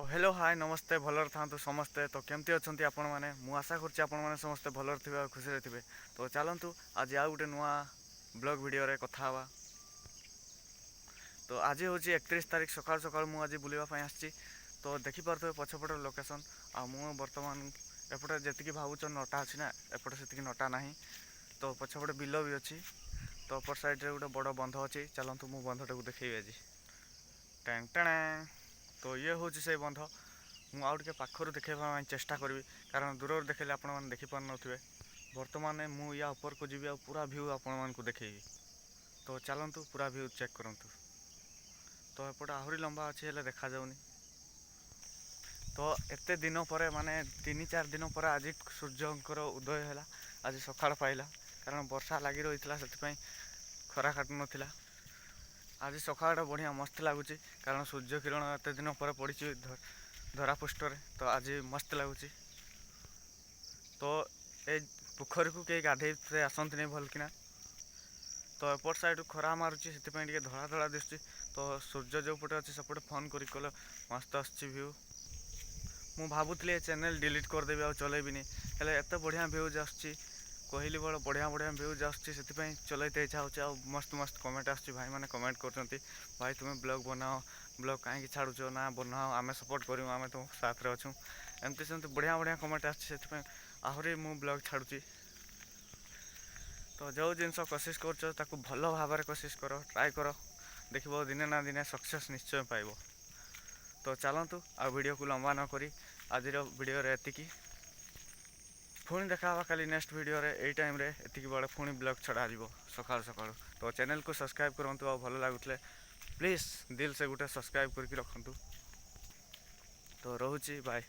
Hello, ହାଏ, ନମସ୍ତେ, ଭଲରେ ଥାନ୍ତୁ ସମସ୍ତେ। ତ କେମିତି ଅଛନ୍ତି ଆପଣମାନେ? ମୁଁ ଆଶା କରୁଛି ଆପଣମାନେ ସମସ୍ତେ ଭଲରେ ଥିବେ ଆଉ ଖୁସିରେ ଥିବେ। ତ ଚାଲନ୍ତୁ, ଆଜି ଆଉ ଗୋଟେ ନୂଆ ବ୍ଲଗ୍ ଭିଡ଼ିଓରେ କଥା ହେବା। ତ ଆଜି ହେଉଛି 31 ତାରିଖ। ସକାଳୁ ସକାଳୁ ମୁଁ ଆଜି ବୁଲିବା ପାଇଁ ଆସିଛି। ତ ଦେଖିପାରୁଥିବେ ପଛପଟର ଲୋକେସନ୍। ଆଉ ମୁଁ ବର୍ତ୍ତମାନ ଏପଟେ ଯେତିକି ଭାବୁଛ ନଟା ଅଛି ନା, ଏପଟେ ସେତିକି ନଟା ନାହିଁ। ତ ପଛପଟେ ବିଲ ବି ଅଛି। ତ ଅପର ସାଇଡ଼୍ରେ ଗୋଟେ ବଡ଼ ବନ୍ଧ ଅଛି। ଚାଲନ୍ତୁ, ମୁଁ ବନ୍ଧଟାକୁ ଦେଖେଇବି ଆଜି। ଟେଁ ଟେଣେ। ତ ଇଏ ହେଉଛି ସେଇ ବନ୍ଧ। ମୁଁ ଆଉ ଟିକେ ପାଖରୁ ଦେଖେଇବା ପାଇଁ ଚେଷ୍ଟା କରିବି, କାରଣ ଦୂରରୁ ଦେଖେଇଲେ ଆପଣମାନେ ଦେଖିପାରୁନଥିବେ। ବର୍ତ୍ତମାନ ମୁଁ ୟା ଉପରକୁ ଯିବି ଆଉ ପୁରା ଭ୍ୟୁ ଆପଣମାନଙ୍କୁ ଦେଖେଇବି। ତ ଚାଲନ୍ତୁ, ପୁରା ଭ୍ୟୁ ଚେକ୍ କରନ୍ତୁ। ତ ଏପଟେ ଆହୁରି ଲମ୍ବା ଅଛି, ହେଲେ ଦେଖାଯାଉନି। ତ ଏତେ ଦିନ ପରେ, ମାନେ 3-4 ଦିନ ପରେ ଆଜି ସୂର୍ଯ୍ୟଙ୍କର ଉଦୟ ହେଲା। ଆଜି ସକାଳ ପାଇଲା, କାରଣ ବର୍ଷା ଲାଗି ରହିଥିଲା, ସେଥିପାଇଁ ଖରା କାଟୁନଥିଲା। ଆଜି ସକାଳଟା ବଢ଼ିଆ ମସ୍ତ ଲାଗୁଛି, କାରଣ ସୂର୍ଯ୍ୟ କିରଣ ଏତେ ଦିନ ପରେ ପଡ଼ିଛି ଧରାପୃଷ୍ଠରେ। ତ ଆଜି ମସ୍ତ ଲାଗୁଛି। ତ ଏ ପୋଖରୀକୁ କେହି ଗାଧେଇତେ ଆସନ୍ତିନି ଭଲକିନା। ତ ଏପଟ ସାଇଡ଼୍ ଖରା ମାରୁଛି, ସେଥିପାଇଁ ଟିକେ ଧଳା ଧଳା ଦିଶୁଛି। ତ ସୂର୍ଯ୍ୟ ଯେଉଁ ପଟେ ଅଛି, ସେପଟେ ଫୋନ୍ କରି କଲେ ମସ୍ତ ଆସୁଛି ଭ୍ୟୁ। ମୁଁ ଭାବୁଥିଲି ଏ ଚ୍ୟାନେଲ୍ ଡିଲିଟ୍ କରିଦେବି ଆଉ ଚଲେଇବିନି, ହେଲେ ଏତେ ବଢ଼ିଆ ଭ୍ୟୁଜ୍ ଆସୁଛି, କହିଲି ବଡ଼ ବଢ଼ିଆ ବଢ଼ିଆ ଭ୍ୟୁଜ୍ ଆସୁଛି, ସେଥିପାଇଁ ଚଲେଇତେ ଇଚ୍ଛା ହେଉଛି। ଆଉ ମସ୍ତ ମସ୍ତ କମେଣ୍ଟ ଆସୁଛି। ଭାଇମାନେ କମେଣ୍ଟ କରୁଛନ୍ତି, "ଭାଇ, ତୁମେ ବ୍ଲଗ୍ ବନାଅ, ବ୍ଲଗ୍ କାହିଁକି ଛାଡ଼ୁଛ ନା, ବନାଅ, ଆମେ ସପୋର୍ଟ କରିବୁ, ଆମେ ତୁମ ସାଥରେ ଅଛୁ।" ଏମିତି ସେମିତି ବଢ଼ିଆ ବଢ଼ିଆ କମେଣ୍ଟ ଆସୁଛି, ସେଥିପାଇଁ ଆହୁରି ମୁଁ ବ୍ଲଗ୍ ଛାଡ଼ୁଛି। ତ ଯେଉଁ ଜିନିଷ କୋସିସ୍ କରୁଛ, ତାକୁ ଭଲ ଭାବରେ କୋସିସ୍ କର, ଟ୍ରାଏ କର, ଦେଖିବ ଦିନେ ନା ଦିନେ ସକ୍ସେସ୍ ନିଶ୍ଚୟ ପାଇବ। ତ ଚାଲନ୍ତୁ, ଆଉ ଭିଡ଼ିଓକୁ ଲମ୍ବା ନ କରି ଆଜିର ଭିଡ଼ିଓରେ ଏତିକି। ପୁଣି ଦେଖା ହେବା କାଲି ନେକ୍ସଟ ଭିଡ଼ିଓରେ। ଏଇ ଟାଇମ୍ରେ ଏତିକି ବେଳେ ପୁଣି ବ୍ଲଗ୍ ଛଡ଼ାଯିବ ସକାଳୁ ସକାଳୁ। ତ ଚ୍ୟାନେଲକୁ ସବସ୍କ୍ରାଇବ୍ କରନ୍ତୁ ଆଉ ଭଲ ଲାଗୁଥିଲେ ପ୍ଲିଜ୍ ଦିଲ ସେ ଗୋଟେ ସବସ୍କ୍ରାଇବ୍ କରିକି ରଖନ୍ତୁ। ତ ରହୁଛି, ବାଏ।